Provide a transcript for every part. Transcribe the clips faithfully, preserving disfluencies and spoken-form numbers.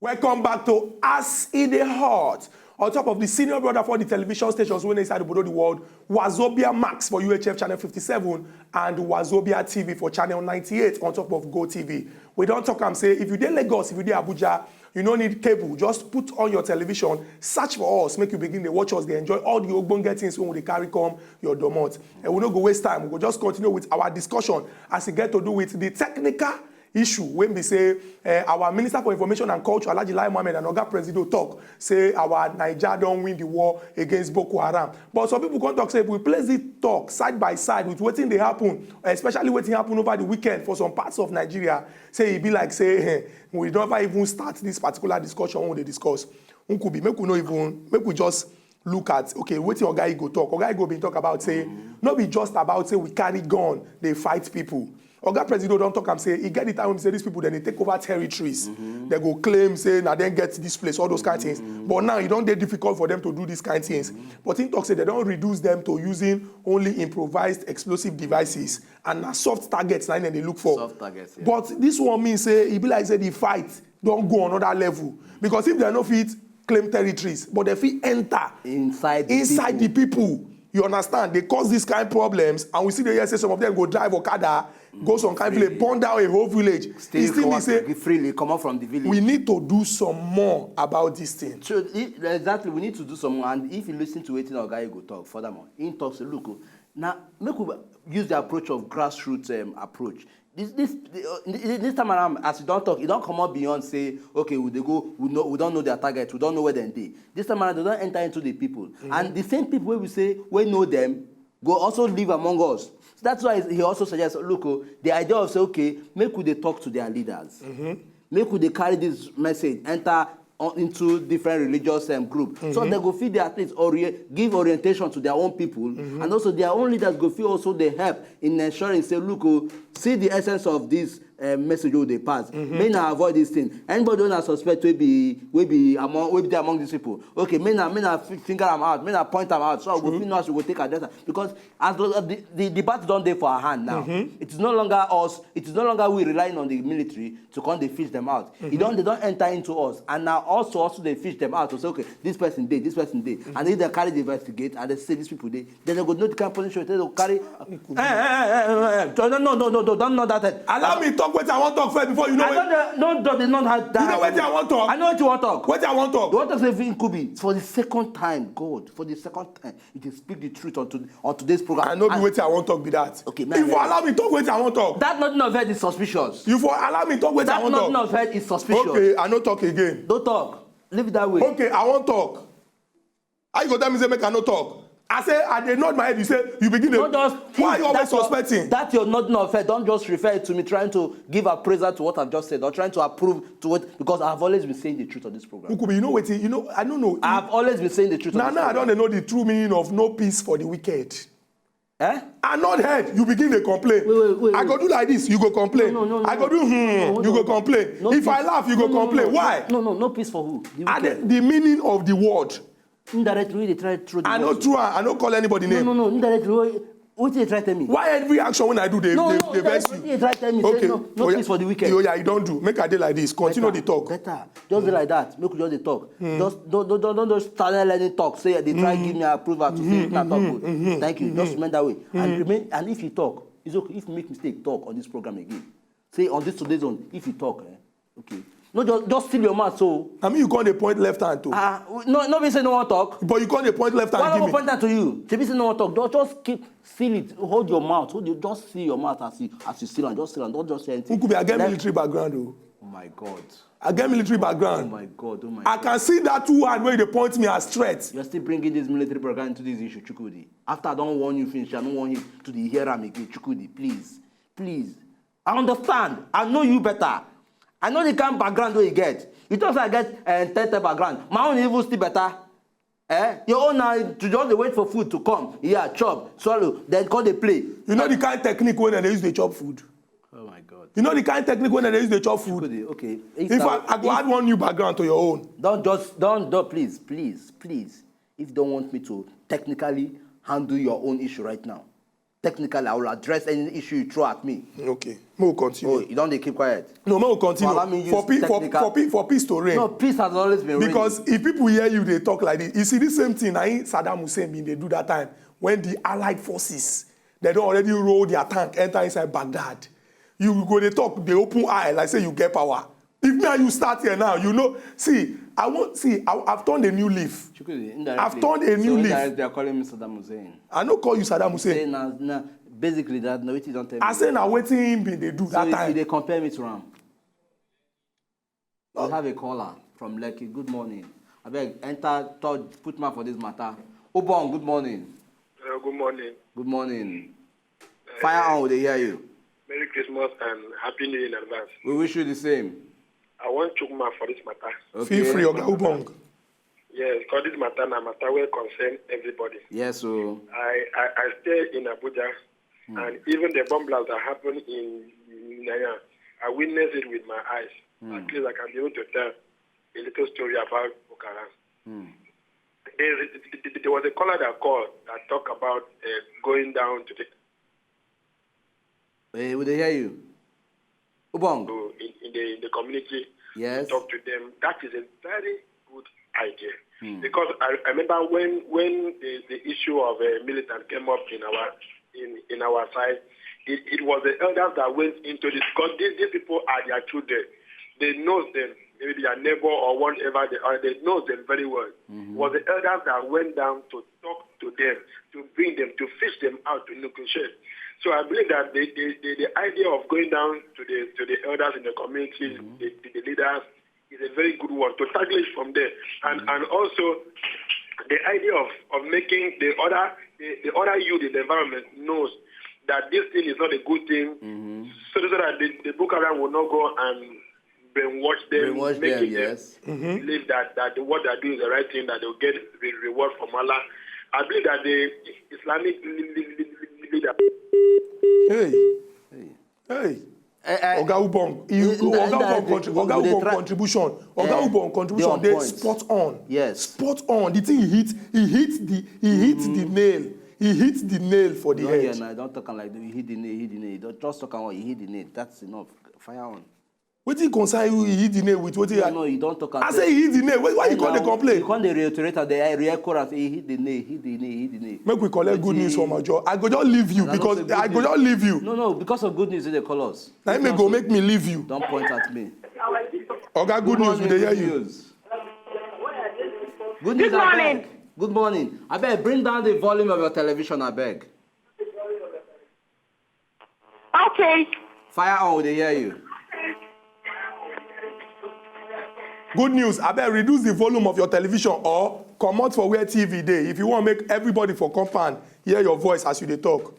Welcome back to As E Dey Hot. On top of the senior brother for the television stations wey dey inside obodo the world, Wazobia Max for U H F channel fifty-seven and Wazobia T V for channel ninety-eight on top of Go T V. We don talk am say if you dey Lagos, if you dey Abuja, you no need cable. Just put on your television, search for us, make you begin dey watch us, dey enjoy all the ogbonge things wey we dey carry come your domot. And we no go waste time. We go just continue with our discussion as e get to do with the technical issue wey be say eh, our Minister for Information and Culture, Alhaji Lai Mohammed, and Oga Presido talk say our Naija don win the war against Boko Haram. But some people come talk say if we place this talk side by side with wetin dey happen, especially wetin happen over the weekend for some parts of Nigeria, say e be like say eh, we never even start this particular discussion wey we dey discuss. Nkubi, make we no even, make we just look at, okay, wetin Oga Igwe talk. Oga Igwe bin talk about say no be just about say we carry gun dey fight people. Oga Presido don talk am say e get the time wey be say these people dem dey take over territories. Dem go claim say na dem get this place, all those kind things. But now e don dey difficult for them to do these kind things. But he talk say dem don reduce them to using only improvised explosive devices, and na soft targets na im dem dey look for. Soft targets, yeah. But this one mean say e be like say the fight don go another level, because if dem no fit claim territories, but dem fit enter Inside the inside people. The people, you understand, dey cause these kind problems, and we see the year say some of them go drive okada, go some kind village, burn down a whole village. Still E still mean comot say freely comot from the village. We need to do some more about this thing. So i- exactly, we need to do some more. And if you listen to wetin Oga Igwe talk furthermore, he talk say, look, oh, now make we use the approach of grassroots um, approach. This this the, uh, this this time around, as you don talk, you don comot beyond say, okay, we dey go, we know, we don know their target, we don know where dem dey. This time around, dem don enter into the people, and the same people wey we say wey know them go also live among us. So that's why he also suggests, look, oh, the idea of say, okay, make we dey talk to their leaders, make we dey carry this message enter on, into different religious um, group, so they go fit dey at least ori- give orientation to their own people, and also their own leaders go fit also dey help in ensuring say, look, oh, see the essence of this uh, message wey dey pass. Make na avoid this thing. Anybody wey na suspect wey be wey be among wey be dey among these people, okay, make na make na fi- finger am out, make na point am out, so we go fit know as we go take address am. Because as the the, the, the battle don dey for our hand now, it is no longer us, it is no longer we relying on the military to come dey fish them out. E don, they don enter into us, and now also also dey fish them out to say, okay, this person dey, this person dey, and if they carry the investigate and they say these people dey, then they go know the kind of position they go carry. Eh, eh, eh, eh, eh, no, no, no, no, no, don't know that. Allow me talk wetin I wan talk first before you know. I don't know, no, no, no, no, You know wetin I wan talk? I know what you want to talk. Wetin I wan talk? You want to say Nkubi for the second time, God, for the second time, you dey speak the truth on, to, on today's program. I no be And wetin I wan talk be that. Okay, If man, you for allow me talk wetin I wan talk. That nothing of head is suspicious. You for allow me talk wetin I That wan nothing talk. Of head is suspicious. Okay, I no talk again. Don't talk. Leave it that way. Okay, I wan talk. How you go tell me say make I no talk? I say I dey nod my head. You say you begin dey. No, just Why you always that your- suspecting? That your nodding of head, don't just refer it to me trying to give appraisal to what I've just said or trying to approve to what, because I've always been saying the truth on this program. Nkubi, you know wetin? You know I don't know. I've always been saying the truth. Now, On this now I program. don't know the true meaning of no peace for the wicked. Eh? I nod head, you begin dey complain. Wait, wait, wait, I go do like this, you go complain. No, no, no, I go do hmm, no, you go no. complain. No, If no, I laugh, you no, go no, complain. No, Why? No, no, no peace for who? The I dey, wicked. The meaning of the word. Indirectly, we dey try throw the I no word. Throw am. I no call anybody No, name. No, no, indirectly. What, what you try tell me? Why every action when I do, they, No, they, no, they vex what you. You try tell me. Okay. Say no, no Oya, peace for the wicked. Oya, you don't do. Make I dey like this. Continue Better, the talk. Better. Just dey like that. Make we just dey talk. Just don't, don't, don't, don't just start learning talk. Say they try give me approval to say wetin I talk good. Thank you. Just remain that way. And remain. And if you talk, it's okay. If you make mistake, talk on this program again. Say on this today's one, if you talk, eh, okay. No, just, just seal your mouth. So I mean, you can't dey point left hand too. Ah, no, no be say no one talk. But you can't dey point left hand. Why Give not me. Point that to you? Shebi say no one talk. Just, just keep seal it. Hold your mouth. Hold your, just seal your mouth as you as you seal and just seal and don't just say anything. Nkubi, I get Let- military background though. Oh my God. I get military Oh background. My God. Oh my I God. Can see that two hand where they point me as threat. You're still bringing this military program into this issue, Chukwudi. After I don't warn you finish, I don't want you to the hear am again, Chukwudi. Please, please. I understand. I know you better. I know the kind of background wey you get. You talk say I get uh, ten ten background. My own even still better. Eh? Your own now to just dey wait for food to come. Yeah, chop, swallow, then call the play. You know the kind technique when they use the chop food. Oh my God. You know the kind technique when they use the chop food. Chukwudi, okay. If I, I go add one new background to your own. Don't just don't don't please please please. If you don't want me to technically handle your own issue right now, Technically, I will address any issue you throw at me. Okay, make we continue. Oh, you don't dey keep quiet. No, make we continue. Well, let me use for, pe- for, technical- for, pe- for peace to reign. No, peace has always been reigning. Because if people hear you, they talk like this. You see, the same thing I Saddam Hussein bin dey do that time when the Allied forces, they don't already roll their tank, enter inside Baghdad. You go, they talk, they open eye, like say you get power. If me and you start here now, you know. See, I want see. I, I've turned a new leaf. Chukwueze, indirectly. I've turned a new So leaf. Indirectly, they are calling me Saddam Hussein. I no call you Saddam Hussein. Say na, na, basically that na wetin you don tell me. I say na wetin him bin dey do So that you, time. You dey compare me to am. We have a caller from Lekki. Good morning. Abeg, enter, touch, put mouth for this matter. Ubong, good morning. Hello, good morning. Good morning. Fire on, we dey hear you. Merry Christmas and Happy New Year in advance. We wish you the same. I want to mouth for this matter. Okay. Feel free, Oga Ubong. Yes, because this matter na matter wey concern everybody. Yes, so I, I, I stay in Abuja, and even the bomb blast that happened in Nanya, I witnessed it with my eyes. At least I can be able to tell a little story about Boko Haram. There, there was a caller that called that talked about uh, going down to the Eh, we dey hear you. Ubong. to in, in the in the community, Yes. talk to them. That is a very good idea. Because I, I remember when when the, the issue of a militant came up in our in, in our side, it, it was the elders that went into this because these, these people are their children. They know them, maybe their neighbor or whatever they are. They know them very well. It was the elders that went down to talk to them, to bring them, to fish them out, to negotiate. So I believe that the, the, the, the idea of going down to the to the elders in the community, the, the, the leaders, is a very good one to tackle it from there. And and also the idea of, of making the other the, the other youth in the environment knows that this thing is not a good thing. So that the, the Boko Haram will not go and brainwash them, Brainwash making them, yes. Believe that, that the, what they're doing is the right thing, that they'll get the reward from Allah. I believe that the Islamic leader Hey, hey, Eh, eh, Oga Ubong, you, in- in- Oga Ubong, indirectly, contri- we- Oga we dey Ubong try- contribution, Oga Eh, Ubong dey contribution, on they point. Spot on. Yes. Spot on. The thing he hit, he hit the, he hit the nail, he hit the nail for the You don't hear head. now. Don't talk am like that. You hit the nail, hit the nail. You don't just talk am. You hit the nail. That's enough. Fire on. Wetin concern you? He hit the nail with wetin? No, no, you don't talk am. I say he hit the nail. Why, why you come dey complain? You come dey reiterate am. Dey re-echo am. Say he hit the nail, hit the nail, hit the nail. Make we collect good Wetin- news from Ojo. I go just leave you I don't because say good I go news. just leave you. No, no, because of good news, they call us. Na him go make me leave you. Don't point at me. Oga, good news, we dey hear you. News. Good news, Good morning. Abeg. Good morning. Abeg, bring down the volume of your television, abeg. Okay. Fire on, we dey hear you. Good news, abeg reduce the volume of your television or comot for where T V dey if you wan make everybody for compound hear your voice as you dey talk.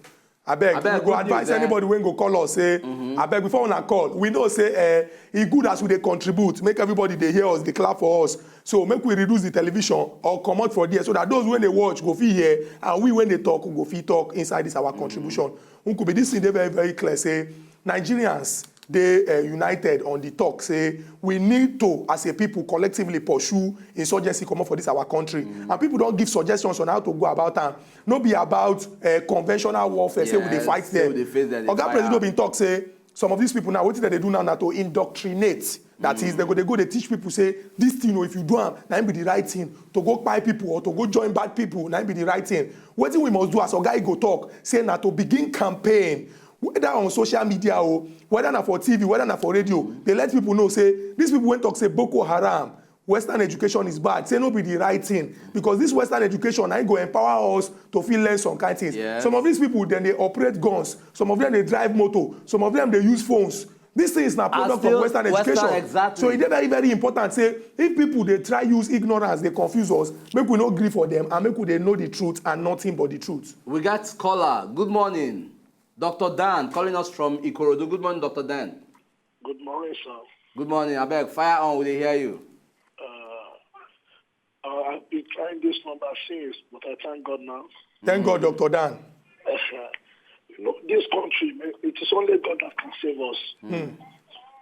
Abeg, Abeg, we go good advise news, eh? Anybody wey go call us say, abeg before una call, we know say eh, e good as we dey contribute, make everybody dey hear us, dey clap for us. So make we reduce the television or comot for there so that those wey dey watch go fit hear and we wey dey talk go fit talk inside this our contribution. Nkubi, this thing dey very very clear say Nigerians dey uh, united on the talk say we need to as a people collectively pursue insurgency comot for this our country, and people don give suggestions on how to go about am. No be about uh, conventional warfare say we dey Yes, fight say them. We dey face them, dey Oga fire. Presido bin talk say some of these people now wetin dem dey do now na to indoctrinate. That is, dem go dey go dey teach people say this thing o, if you do am, na im be the right thing. To go kpai people or to go join bad people, na im be the right thing. Wetin we must do as Oga Igbo talk say na to begin campaign, whether on social media o, whether na for T V, whether na for radio, dey let people know say these people wey talk say Boko Haram, Western education is bad, say no be the right thing because this Western education na im go empower us to fit learn some kind things. Yes. Some of these people dem dey operate guns, some of them dey drive motor, some of them dey use phones. These things na product still of Western Western, education. Exactly. So e dey very very important say if people dey try use ignorance dey confuse us, make we no gree for them and make we dey know the truth and nothing but the truth. We got caller. Good morning, Doctor Dan, calling us from Ikorodu. Good morning, Doctor Dan. Good morning, sir. Good morning. Abeg, fire on. We dey hear you. Uh, uh, I've been trying this number since, but I thank God now. Thank God, Doctor Dan. You know, this country, man, it is only God that can save us.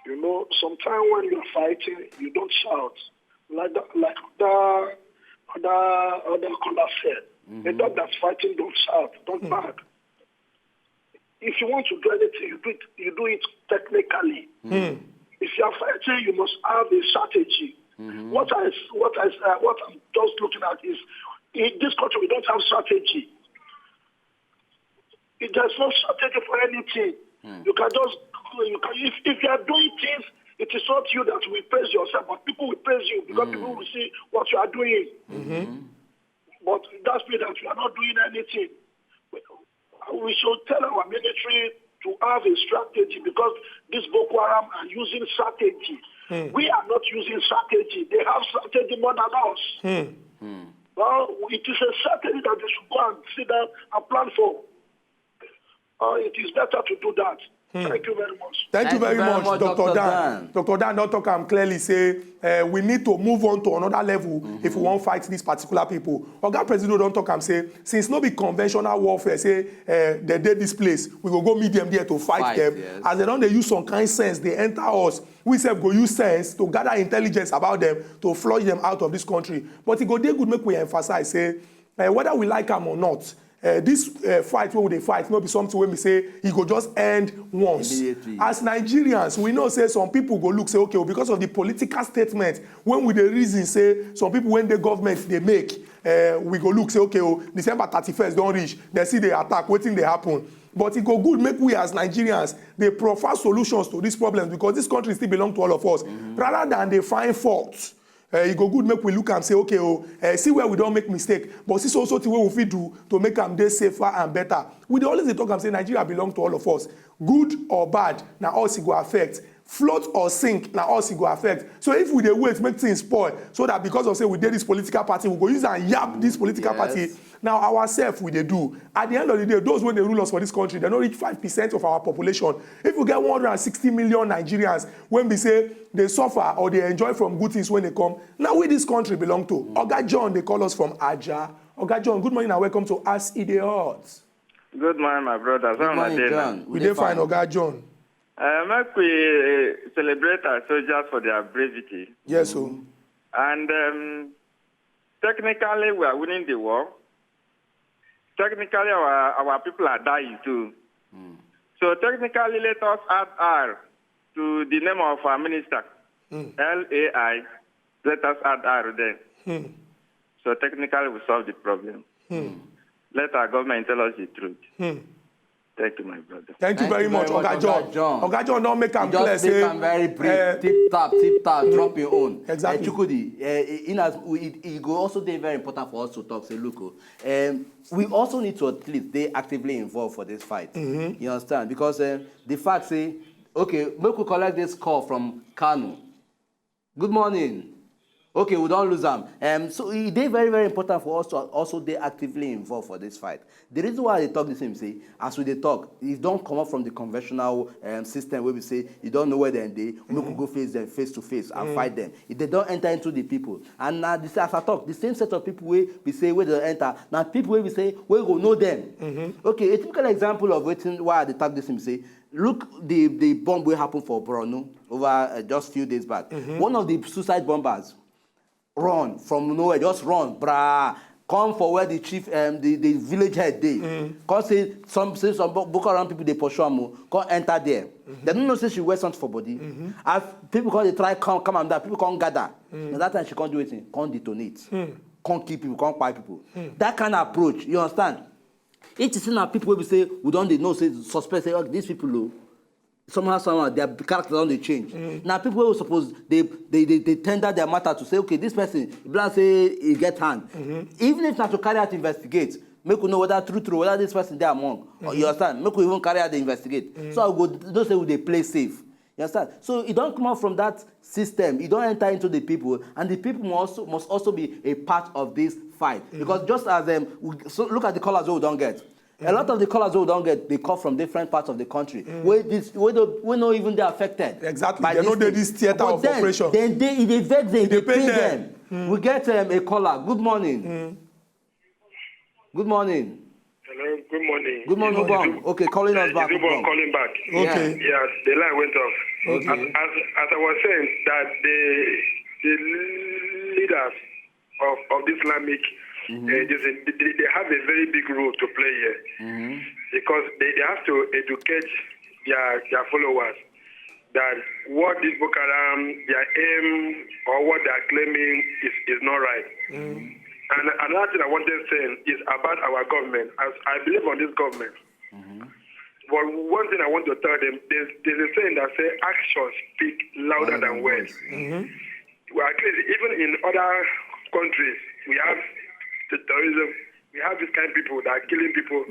You know, sometimes when you're fighting, you don't shout. Like that, like the other other caller said, the dog that's fighting don't shout, don't bark. If you want to do anything, you do it. You do it technically. If you are fighting, you must have a strategy. What I what I uh, what I'm just looking at is, in this country we don't have strategy. If there's no strategy for anything, you can just you can if, if you are doing things, it is not you that will praise yourself, but people will praise you because people will see what you are doing. But that's mean that you are not doing anything. We should tell our military to have a strategy because this Boko Haram are using strategy. We are not using strategy. They have strategy more than us. Well, it is a strategy that they should go and sit down and plan for. Uh, it is better to do that. Thank you very much. Thank you very much, Doctor Dan. Doctor Dan don talk am clearly say uh, we need to move on to another level if we wan fight these particular people. Oga Presido don talk am say since no be conventional warfare say uh, they dey this place, we go go meet them there to fight them. As they don dey use some kind sense dey enter us, we sef go use sense to gather intelligence about them to flush them out of this country. But e go dey good make we emphasize say uh, whether we like am or not, uh, this uh, fight wey we dey fight no be something wey be say e go just end once. As Nigerians, we know say some people go look say okay o, because of the political statement wey we dey reason say some people wey dey government dey make, uh, we go look say okay o, December thirty-first don reach, dem still dey attack, wetin dey happen? But e go good make we as Nigerians dey proffer solutions to these problems because this country still belong to all of us rather than dey find fault. Uh, e go good make we look am say okay o, uh, see where we don make mistake, but see so so thing wey we fit do to make am dey safer and better. We dey always dey talk am say Nigeria belong to all of us, good or bad, na us e go affect. Float or sink, na us e go affect. So if we dey wait make things spoil so that because of say we dey this political party, we go use am yab this political party, na ourself we dey do. At the end of the day, those wey dey rule us for this country, dem no reach five percent of our population. If we get one hundred and sixty million Nigerians wey be say dey suffer or dey enjoy from good things wey dey come, na we this country belong to. Oga John dey call us from Aja. Oga John, good morning and welcome to As E Dey Hot. Good morning, my brothers. How una dey now? We dey fine, Oga John. Uh, make we uh, celebrate our soldiers for their bravery. Yes o. And um, technically, we are winning the war. Technically, our, our people are dying too. So technically, let us add R to the name of our minister, L A I. Let us add R there. So technically, we solve the problem. Let our government tell us the truth. Thank you, my brother. Thank you very much, Oga John. Oga John don make am clear say very brief, tip tap, tip tap, drop your own. Exactly. Chukwudi, uh, in as we, it, it go also dey very important for us to talk say look o, um, we also need to at least dey actively involved for this fight. You understand? Because uh, the fact say, okay, make we collect this call from Kano. Good morning. Okay, we don lose am. Um, so e dey very very important for us to also dey actively involved for this fight. The reason why I dey talk this thing be say as we dey talk, e don comot from the conventional um, system wey be say you don know where dem dey, make we go face dem face to face and fight dem. If dem don enter into the people, and na the, as I talk, the same set of people wey be say wey dem enter na people wey be say wey go know dem. Okay, a typical example of wetin why I dey talk this thing be say look the the bomb wey happen for Borno over uh, just few days back. One of the suicide bombers run from nowhere, just run, brah, come for where the chief, um, the, the village head dey. Come say some say some Bo- Boko Haram people dey pursue am o. Come enter there. Dem no know say she wear something for body. As people come dey try come calm am down, people come gather. Na that time she come do wetin? Come detonate. Come kill people, come kpai people. That kind of approach, you understand? If you see na people wey be say we don dey know say suspect say oh, these people o, somehow somehow their character don dey change. Na people wey we suppose dey dey dey dey tender their matter to say okay, this person e be like say e get hand. Even if na to carry out investigate, make we know whether true true whether this person dey among. Or you understand? Make we even carry out the investigate. So I go know say we dey play safe. You understand? So e don come out from that system, e don enter into the people, and the people must also must also be a part of this fight. Because just as um, we, so look at the callers wey we don get. A lot of the callers wey we don get dey come from different parts of the country wey this wey no wey no even dey affected. Exactly. By Dem no this dey thing. This theater But of then, operation. Dem dey e dey vex dem, e dey dey pain pain them. Dem. We get um, a caller. Good morning. Good morning. Hello, good morning. Good morning, Ubong. Okay, calling us back. It's Ubong calling back. Okay. Yes, the line went off. Okay. As, as, as I was saying, that the the leaders of, of the Islamic Uh, they, they they have a very big role to play here because they, they have to educate their their followers that what this Boko Haram, their aim, or what they are claiming is, is not right. And another thing I wanted to say is about our government. As I believe on this government, but one thing I want to tell them, there's, there's a saying that says actions speak louder than words. Well, at least even in other countries, we have the terrorism. We have these kind of people that are killing people.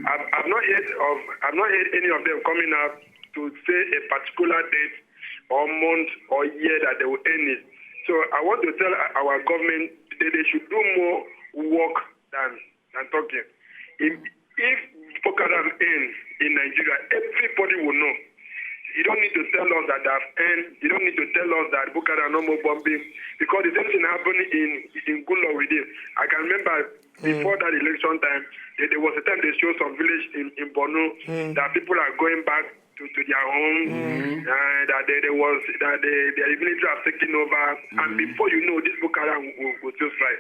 I've, I've not heard of, I've not heard any of them coming out to say a particular date or month or year that they will end it. So I want to tell our government that they should do more work than than talking. If, if Boko Haram end in Nigeria, everybody will know. You don't need to tell us that they have end. You don't need to tell us that Boko Haram no more bombing, because the same thing happened in in Gullo with it. I can remember before that election time, there, there was a time they showed some village in in Borno that people are going back to, to their home, uh, that there, there was that the, the military have taken over, and before you know, this Boko Haram will, will still strike.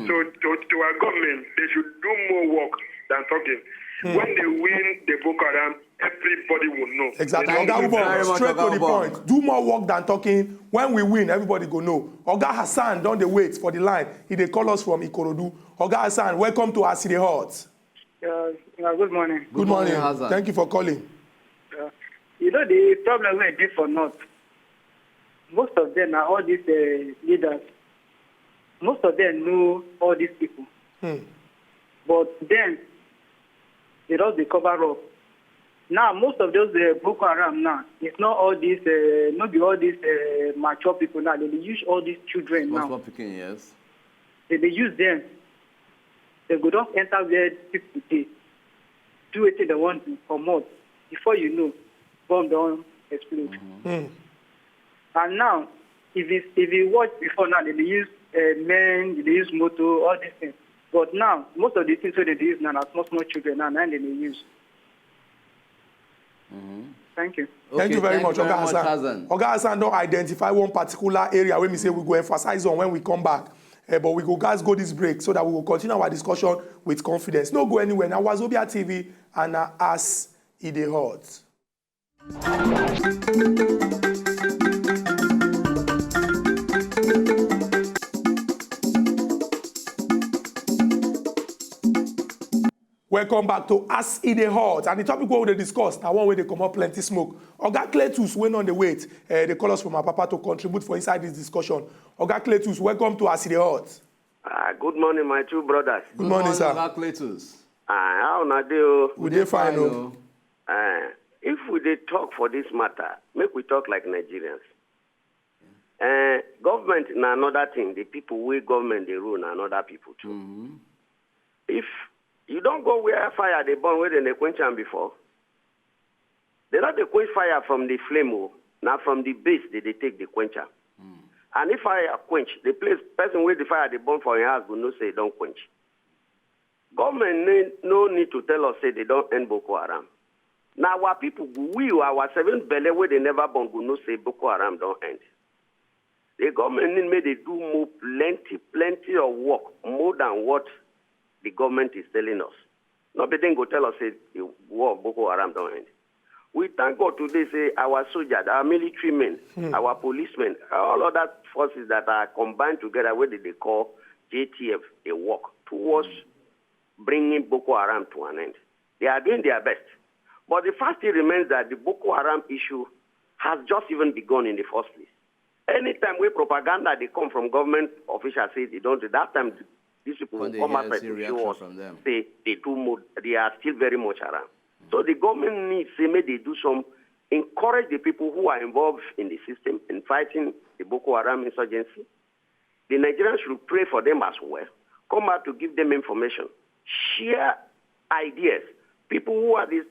So to, to our government, they should do more work than talking. When they win the Boko Haram, everybody will know. Exactly. They Oga don't Ubon, straight to the point. Do more work than talking. When we win, everybody go know. Oga Hassan don dey wait for the line. He dey call us from Ikorodu. Oga Hassan, welcome to As E Dey Hot. Uh, uh, good morning. Good morning. Hassan. Thank you for calling. Uh, you know the problem wey dey for north. Most of them are all these uh, leaders. Most of them know all these people, but then they just dey cover up. Now most of those uh, Boko Haram now, it's not all these, uh, not be all these uh, mature people now. They dey use all these children now. Small pikin, yes. They dey use them. They go just enter where people dey, do wetin they want to comot. Before you know, bomb don explode. And now, if you if you watch before now, they dey use uh, men, they dey use motor, all these things. But now, most of the things wey they dey use now na small small children now, na im they dey use. Thank you. Thank you very much, Oga Hassan. Oga Hassan don identify one particular area wey we say we go emphasize on when we come back. Eh, but we go guys go this break so that we will continue our discussion with confidence. No go anywhere. Now, Wazobia T V and uh, As E Dey Hot. Welcome back to As E Dey Hot. And the topic we will discuss now one way they come up plenty smoke. Oga Cletus went on the wait. Uh, they call us from Apapa to contribute for inside this discussion. Oga Cletus, welcome to As E Dey Hot. Ah, good morning, my two brothers. Good morning, sir. Oga Cletus. Ah, how una dey o? We dey fine o. Ah, if we dey talk for this matter, make we talk like Nigerians. Eh, government na another thing. The people wey government dey rule na another people too. If you don go where fire dey burn, wey dem dey quench am before, dem no dey quench fire from the flame o. Na from the base dem dey take dey quench am. And if fire quench, the place person wey the fire dey burn for im house go know say e don quench. Government ne- no need to tell us say dem don end Boko Haram. Na our people, we, our seven belle wey dem never born go know say Boko Haram don end. The government need make dem do more plenty, plenty of work, more than what the government is telling us. No be dem go tell us say the war of Boko Haram don end. We thank God today say our soldiers, our military men, our policemen, all other forces that are combined together, wey dem dey call J T F, dey work towards bringing Boko Haram to an end. They are doing their best. But the fact still remains that the Boko Haram issue has just even begun in the first place. Anytime wey propaganda dey come from government officials say dem don do, that time these people will come outside to show us say dem do more, they are still very much around. So the government needs say make dem do some, encourage the people who are involved in the system in fighting the Boko Haram insurgency. The Nigerians should pray for them as well. Come out to give them information. Share ideas. People who are these,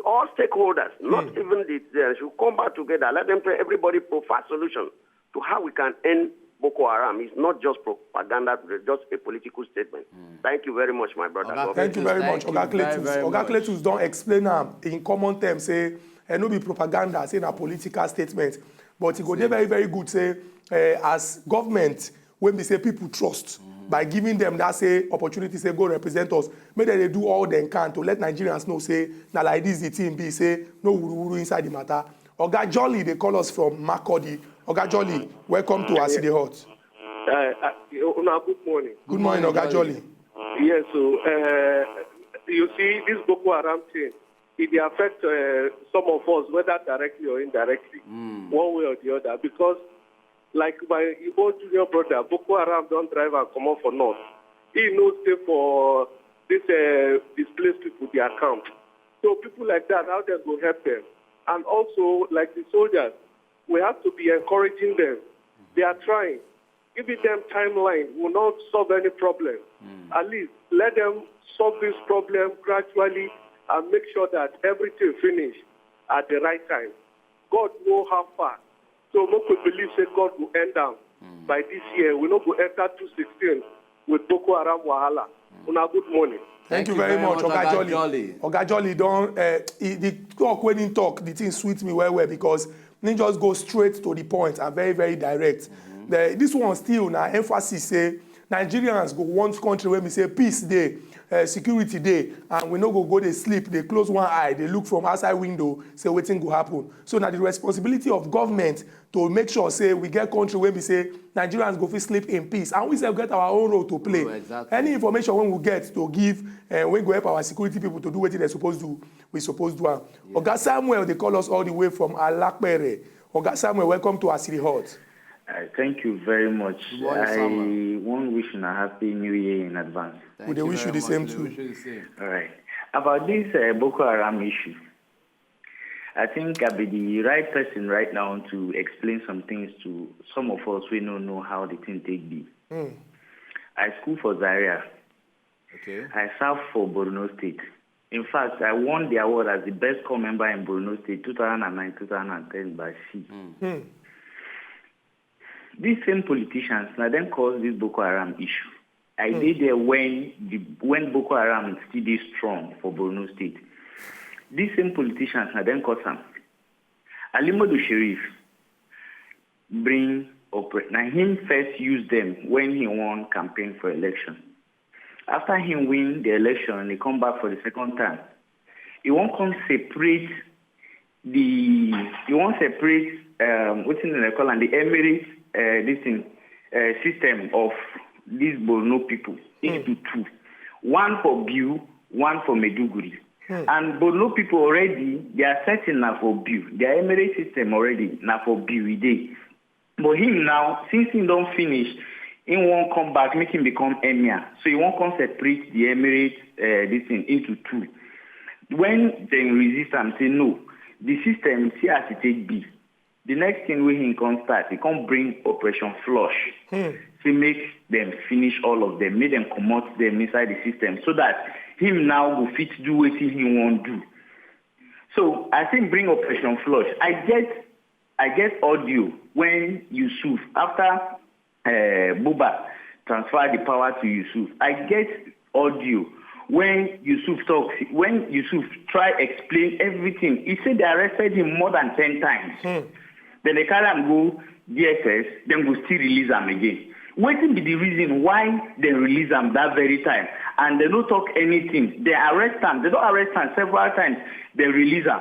all stakeholders, not even the, uh, should come back together. Let them tell everybody prefer solution to how we can end Boko Haram. It's not just propaganda, just a political statement. Thank you very much, my brother. God bless. Thank you very much, Oga Cletus. Oga Cletus don explain am in common terms say e no be propaganda, say na political statement. But e go dey very, very good say eh, as government wey be say people trust, by giving them that say opportunity, say go represent us, make dem dey do all dem can to let Nigerians know say na like this the thing be, say no wuruwuru inside the matter. Oga Jolly dey call us from Makurdi. Oga Jolly, welcome to As E Dey Hot. Uh, uh, una good morning. Good morning, Oga Jolly. Yes, so uh, you see, this Boko Haram thing, it dey affect uh, some of us, whether directly or indirectly, one way or the other. Because, like my Igbo junior brother, Boko Haram don drive am comot for north. He no stay for this uh, displaced people their camp. So people like that, how dem go help them? And also, like the soldiers, we have to be encouraging them. They are trying. Giving them timeline will not solve any problem. At least let them solve this problem gradually and make sure that everything finish at the right time. God know how far. So make we believe say God will end am by this year. We no go enter two sixteen with Boko Haram wahala. Una good morning. Thank you very much, Oga Jolly. Oga Jolly don uh, the talk wey he talk, the thing sweet me well well because he just go straight to the point and very very direct. The, this one still na emphasis say Nigerians go want country wey be say peace dey, uh, security dey, and we no go go dey sleep, dey close one eye, dey look from outside window, say wetin go happen. So na the responsibility of government to make sure say we get country wey be say Nigerians go fit sleep in peace, and we sef get our own role to play. Oh, exactly. Any information wey we get to give, uh, wey go help our security people to do wetin dem suppose do, we suppose do am. Oga Samuel dey call us all the way from Alapere. Oga Samuel, welcome to As E Dey Hot. Uh, thank you very much. Good morning, I Samuel. want to wish you a happy new year in advance. Thank We dey you wish you very the same much. too. We wish you the same. All right. About this uh, Boko Haram issue, I think I be the right person right now to explain some things to some of us who don't know how the thing take be. I school for Zaria. Okay. I serve for Borno State. In fact, I won the award as the best corps member in Borno State two thousand nine two thousand ten by C. These same politicians, now then cause this Boko Haram issue. I did there when the when Boko Haram still is strong for Borno State. These same politicians, now then cause them. Alimodu Sharif bring opre- now him first use them when he won campaign for election. After he win the election, he come back for the second time. He won't come separate the he won't separate um what thing they call am the Emirate uh, this thing uh, system of these Borno people into two, one for Biu, one for Maiduguri. And Borno people already they are certain na for Biu. Their Emirate system already na for Biu e dey. But him now, since he don't finish, he won't come back, make him become emir. So he won't come separate the emirate uh, this thing into two. When they resist and say no, the system see as it take be. The next thing wey he come start, he come bring operation flush. Say make them finish all of them, make them comot them inside the system, so that him now go fit do wetin he wan do. So as him bring operation flush, I get I get audio when Yusuf, after uh, Buba transfer the power to Yusuf, I get audio when Yusuf talks, when Yusuf try explain everything. He said they arrested him more than ten times. Then they carry him go D S S, then go still release him again. Wetin be the reason why they release him that very time? And they no talk anything. They arrest him. They don't arrest him several times. They release him.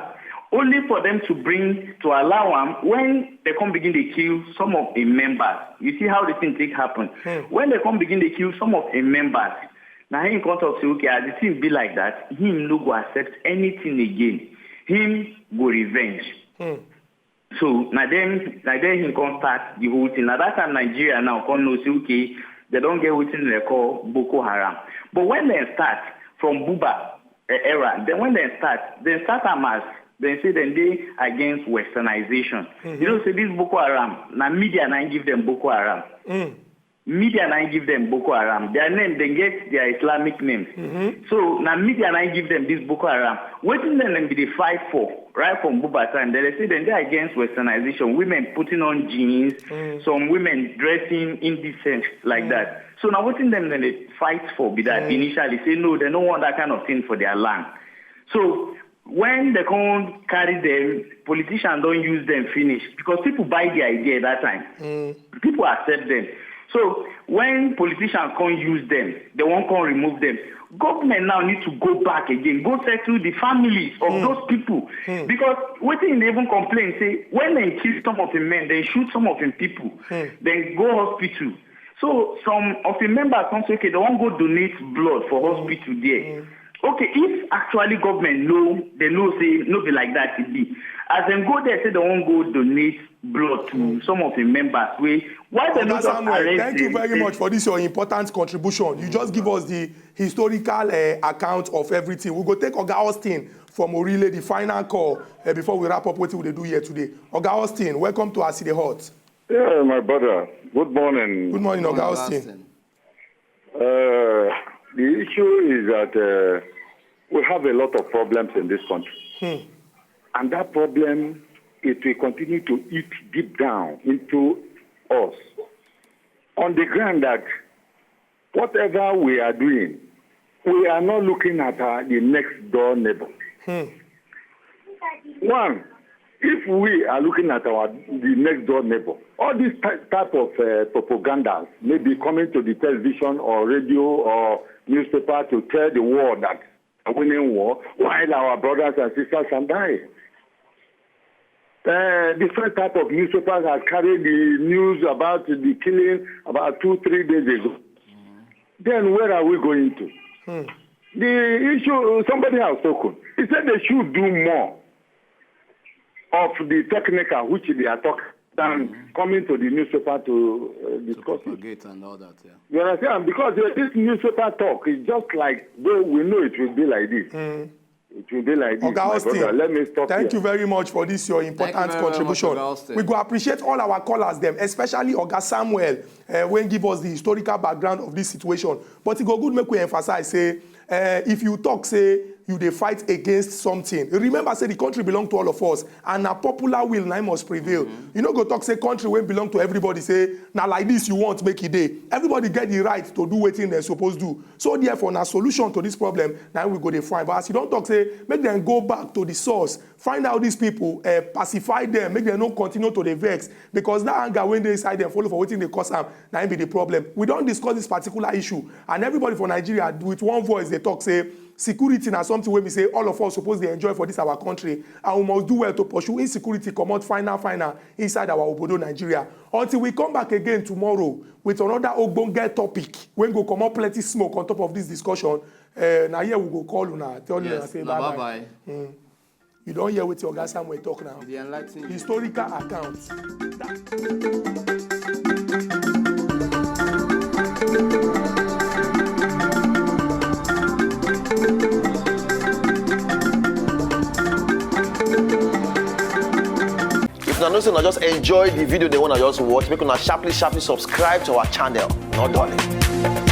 Only for them to bring to allow him when they come begin to kill some of the members. You see how the thing take happen. When they come begin to kill some of the members, now he come talk say, okay, as the thing be like that, him no go accept anything again. Him go revenge. So na then na then he come start the whole thing. Na that time Nigeria now come know say okay, they don't get wetin they call Boko Haram. But when they start from Buba uh, era, then when they start, they start am as they say dem dey against westernization. You know say this Boko Haram na media na give them Boko Haram. Media na give them Boko Haram. Their name, they get their Islamic names. So na media na give them this Boko Haram. Wetin dem dem be dey fight for right from Buba time? They dey say dem dey against westernization, women putting on jeans, some women dressing indecent like that. So na wetin dem dem dey fight for be that initially. Say no, they no want that kind of thing for their land. So when they come carry them, politicians don't use them finish because people buy the idea that time. People accept them. So when politicians come use them, they won't come remove them. Government now need to go back again, go settle the families of those people. Because wetin they even complain say, when they kill some of the men, they shoot some of the people, then go hospital. So some of the members come say, okay, they won't go donate blood for hospital there. Okay, if actually government know, they know say no be like that it be. As dem go there, say they won't go donate blood to some of the members. Wey why they no Oga just Samuel, arrest thank you them? Very Say much for this your important contribution. You just give us the historical uh, account of everything. We go take Oga Austin from Orile, the final call uh, before we wrap up what we dey do here today. Oga Austin, welcome to As E Dey Hot. Yeah, my brother. Good morning. Good morning, Oga Austin. Uh, the issue is that uh, we have a lot of problems in this country. And that problem, it will continue to eat deep down into us. On the ground that whatever we are doing, we are not looking at our, the next door neighbor. One, if we are looking at our the next door neighbor, all this ty- type of uh, propaganda may be coming to the television or radio or newspaper to tell the world that a winning war while our brothers and sisters are dying. Uh, different type of newspapers have carried the news about the killing about two, three days ago. Then where are we going to? The issue, somebody has spoken. He said they should do more of the technical, which they are talking, than coming to the newspaper to uh, To discuss it. propagate and all that, yeah. You understand? Because uh, this newspaper talk is just like, though we know it will be like this. It will be like this, Oga my Austin, brother. Let me stop thank here. You very much for this your important Thank you very much, contribution. Oga Austin. We go appreciate all our callers them, especially Oga Samuel, uh, when give us the historical background of this situation. But it go good make we emphasize say, uh, if you talk say you dey fight against something, remember say the country belong to all of us, and na popular will na im must prevail. You no go talk say country wey belong to everybody say na like this you want make e dey. Everybody get the right to do wetin dem suppose do. So therefore, na solution to this problem na we go dey find. But as you don talk say make dem go back to the source, find out these people, uh, pacify them, make dem no continue to dey vex, because that anger wey dey inside them follow for wetin dey cause am na im be the problem. We don discuss this particular issue, and everybody for Nigeria with one voice dey talk say security na something wey be say all of us suppose dey enjoy for this our country, and we must do well to pursue insecurity comot final final inside our obodo Nigeria. Until we come back again tomorrow with another ogbonge topic wey go comot plenty smoke on top of this discussion, uh, na here we go call una, tell una Yes, say na bye bye bye. bye. You don hear wetin Oga Samuel talk now? He dey enlighten you. Historical account. If una know say una just enjoy the video dem wey una just watch, make una sharply sharply subscribe to our channel. No dulling.